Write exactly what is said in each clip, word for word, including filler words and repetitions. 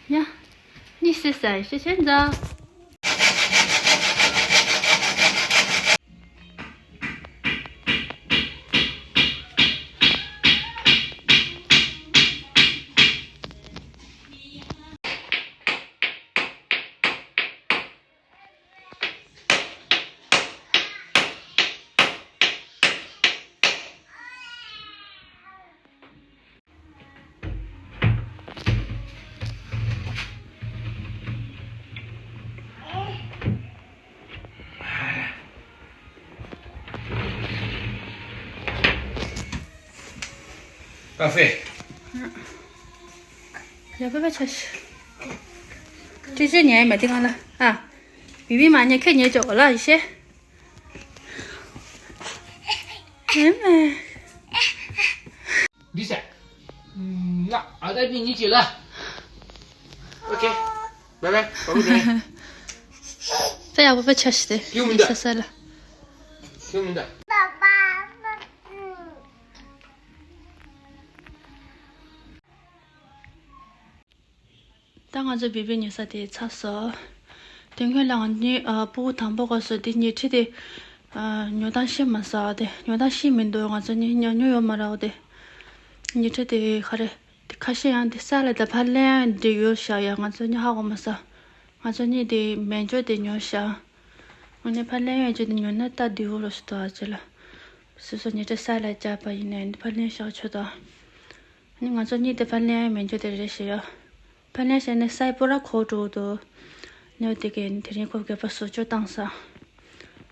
ཡ། གཉིད་སད་ས་ཡིན། ཤེས་ཆེན་ཛ། ཀ་ཧྥེ། ཡ་པ་པ་ཆ་ཤི། ཅི་ཅི་ཉལ་མ་དེ་གང་ལ། ཨ། བི་བི་མ་ཉལ་ཁེ་ཉལ་ཅོག་ལ་ཡི་ཤེ། ཨེ་མ། འདི་ཟ། ང་ཨ་ད་པི་ཉི་ཅི་ལ། ཨོ་ཁེ། བའི་བའི། བའི་བའི། ད་ཡག་པོ་པ་ཆ་ཤི་སྟེ། ཡུམ་འདི། ས་ས་ལ། ཡུམ་འདི། ད་ང་ཚོ་བི་བི་ཉོ་ས་དེ་ཚར་སོང་། དེ་སྔོན་ལ་ང་གཉིས་ཨ་སྤུ་གུ་དང་པོ་ག་སོ་དེ་ཉལ་ཁྲི་དེ་ཨ་ཉོ་སྟངས་ཤེས་མ་སོང་། དེ་ཉོ་སྟངས་ཤེས་མི་འདུག་ང་ཚོ་གཉིས་ཉོ་ཉོ་ཡོད་མ་རེད། དེ་ཉལ་ཁྲི་དེ་ག་རེ་དེ་ཁ་ཤས་ཡང་དེ་ས་ལ་ད་ཕར་ལེན་འདྲི་ཡོད་ཤག་ཡ་ང་ཚོ་གཉིས་ཧ་གོ་མ་སོང་། ང་ཚོ་གཉིས་དེ་མེ་འཇོ་དེ་ཉོ་ཤག་ང་གཉིས་ཕར་ལེན་ཡོད་ཅོ་དེ་ཉོ་ན་ད་དེ་འུ་རུ་སུ་དོ་ཨ་ཅེ་ལ། སོ་སོ་ཉལ་ཁྲི་ས་ལ་བཅག་པ་ཡིན་ནའི་འདི་ཕར་ལེན་ཤག་ཆོ་དོ། ནི་ང་ཚོ་གཉིས་དེ་ཕར་ལེན་མི་འཇོ་དེ་རེད་ཞེས་ཡོད། ཕར་ལེན་བྱས་ནས་སའི་སྤོ་ར་ཁོ་འགྲོ་འདུག་ནི་དེ་གས་དེ་རིང་ཁོ་གས་པ་བཟོ་བཅོས་བཏང་ས།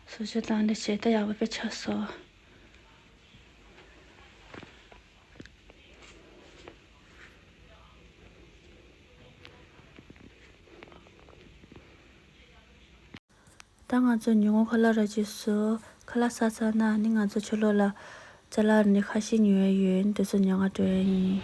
བཟོ་བཅོས་བཏང་ནས་བྱས་ད་ཡག་པོ་དཔེ་ཆགས་སོང་། ད་ང་ཚོ་ཉིན་མོ་ཁ་ལག་ར་རྗེས་སུ་ཁ་ལག་ཟ་ཚར་ན་ནི་ང་ཚོ་ཕྱི་ལོགས་ལ་ཅ་ལག་ནི་ཁ་ཤས་ཉོ་ཡ་ཡོད། འདི་ཚོ་ཉོ་ག་འགྲོ་ཡ་ཡིན།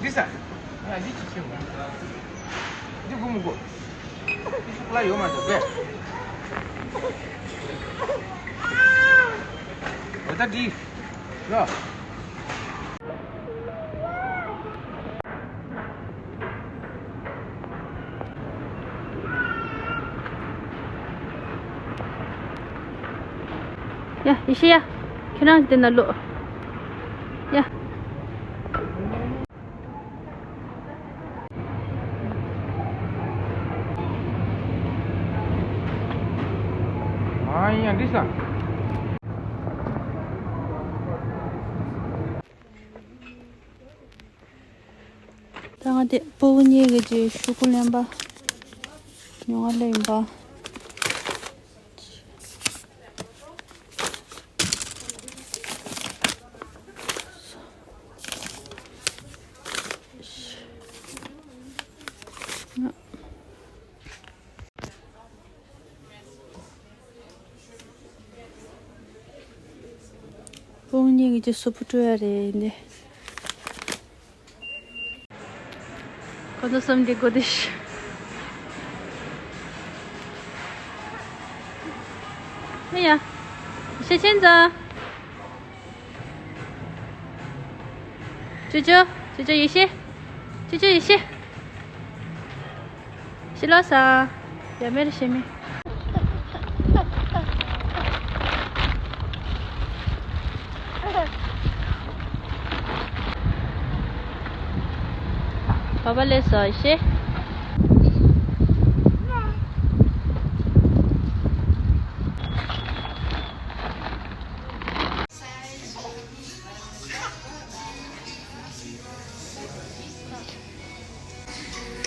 འདི་ཟ། ཡ་འདི་ཅི་ཆེ་བ། འདི་དགོས་མི་དགོས། འདི་ཤུགས་ལ་ཡོད་མ་འདུག་གས། འོ་ད་འདི། ཡ། ཡ། ཡེ་ཤེས་ཡ། ཁྱེད་རང་གི་དེ་ན་ལོ། ཡ། ཨ་ཡ་འདི་ས། ད་ང་དེ་སྤོ་བོ་གཉིས་ཀྱི་ཅིག་ཤོག་གུ་ལེན་པ། མྱོང་བ་ལེན་པ། སྤོ་བོ་གཉིས་ཀྱི་ཅིག་སུ་པོ་སྤྲོད་ཡ་རེད་འདི། ཁོ་ཚོ་གསུམ་གྱི་སྒོ་དེ་ཤི། ཨེ་ཡ། ཤེས་ཆེན་ཚ། ཅོ་ཅོ། ཅོ་ཅོ་ཡེ་ཤེས། ཅོ་ཅོ་ཡེ་ཤེས། ཕྱི་ལོགས་སོང་། ཡ་མེར་ཤེས་མེ། བ་བ་ལས་སོ་ཡེ་ཤེས།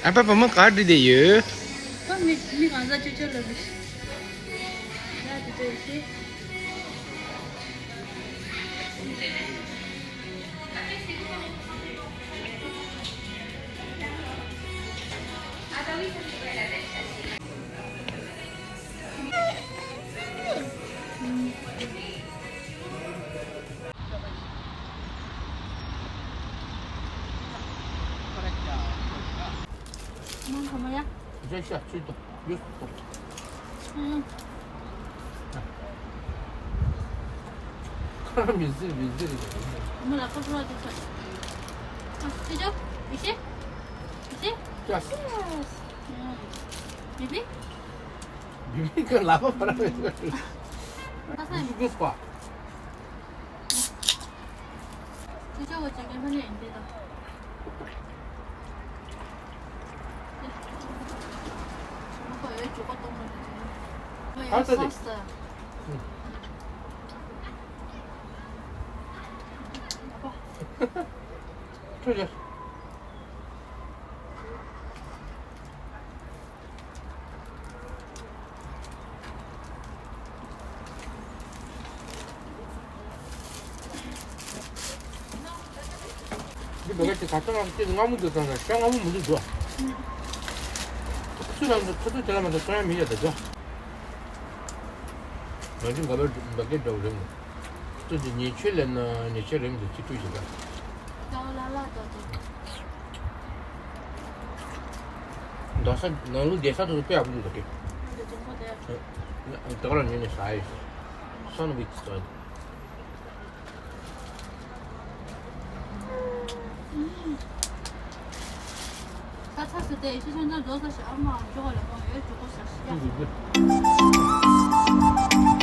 ཨ་ཕ་བུ་མོ་ག་འདྲ་བསྡད་ཡོད། ཨ་མི་མི་གང་ཟག་ཅོ་ཅོ་ལ་རེད། ཡ་ཅོ་ཅོ་ཡེ་ཤེས། Bibi? Bibi ke lava para ver. Bibi ke spa. Hasta de. Çocuğum. འདི་བེ་ག་ཅིག་ད་ལྟ་རང་སྐྱེས་སྔ་མོ་འདུག་ཙང་ཤ་སྔ་མོ་མི་འདུག་འདུག་སུ་རང་ཚོ་ཁ་ཐུག་དེ་ལ་མ་ཚོ་ཀྲང་མི་ཡོད་ད་འདུག་ང་ཚོ་འགའ་བའི་འབའ་གའི་འདྲ་བོ་རེད་མོད། ཁྱོད་ཚོ་ཉེས་ཆད་ལེན་ན་ཉེས་ཆད་རེད་མི་འདུག་ཅི་སྤྲོད་བཞིན་པ། ལ་ལ་ལ་ལ་ལ། རྡོ་ས་ནང་ལུགས་བསྡད་ས་དེ་ཚོ་དཔེ་ཡག་པོ་འདུག་ད་སྐད། དེ་ག་རང་ཉོས་ནས་ཟ་ཡོད། སོན་བིག་ཚོ། ས་ཚ་ཟེར་ཏེ་ཤི་ཆང་ཆང་རྫོགས་ས་ཞིག་ཨ་མ་འཇོག་ལ་གང་ཡོད་འཇོག་གོ་ས་ཞིག་ཡ།